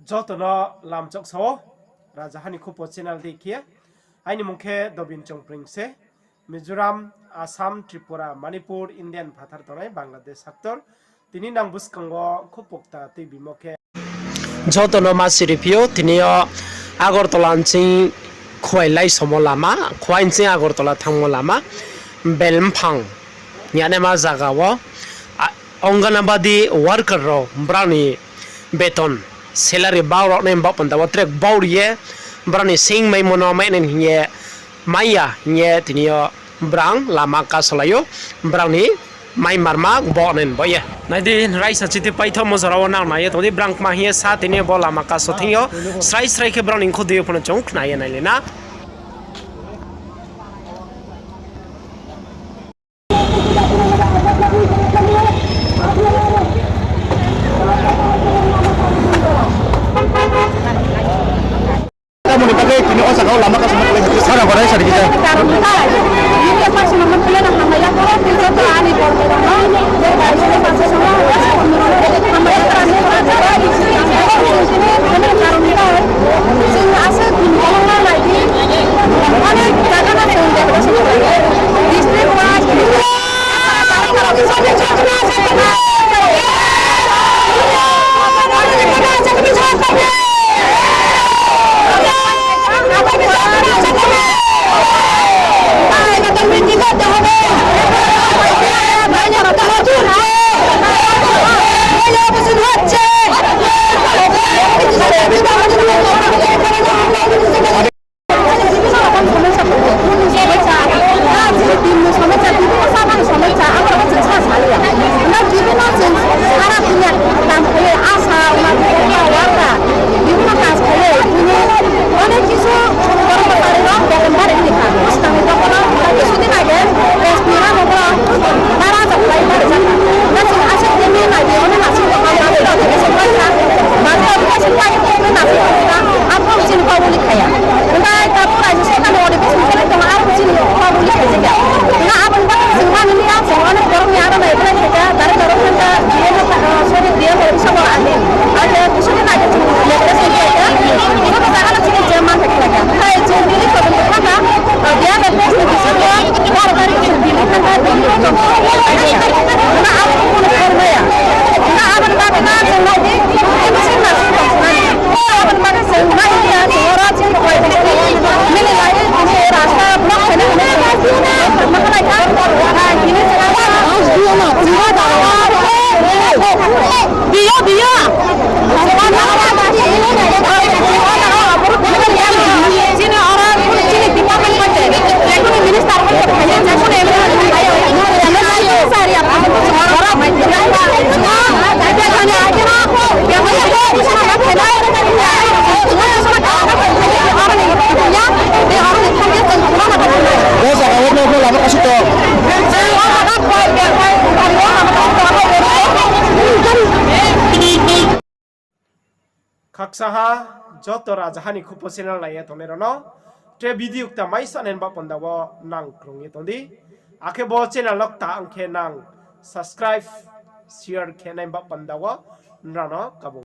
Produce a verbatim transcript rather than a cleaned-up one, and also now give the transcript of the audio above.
Joto no lamchok sao, Rajaha ni Khupo channel dei khe. Aini mung khe Dobin Chongpring se. Mizoram, Assam, Tripura, Manipur, Indian phathar tongnai Bangladesh haktor. Tini nang buskang wo khupo kta tuibimo khe. Joto no ma siri phi ou, tini yo Agartala nching Khuailai somo lama, Khuai nching Agartala thangmo lama, Belmphang hing yanaima zaga wo, a, Anganwadi worker rao brao ni beton, salary bau rao nai baoh panda wo tre bau ri ye, brao ni sing maimo no mai nai hing ye, mai ya hing ye tini yo brang lama kasolai ou, brao ni mai marma bo nai bo ye. Nai di, raisa chiti paithaomo jora wo nang nai ye tong di, brang kma hing ye sa tini yo bo lama kaso thing yo, srai srai khe brao ni khudui yo pho no chung khna ye nai le na. Tamoni bagwi tini o jaga o lama kaisa ma kwlai hati sana borai sari kisa. Khaksa ha joto Rajaha ni Khupo channel nai ye tongnai rao no, tre video kta mai sa nai ba panda wo nang krung ye tong di. Akhe bo channel no kta ang khe nang subscribe, share khe nai ba panda wo nrao no kabo.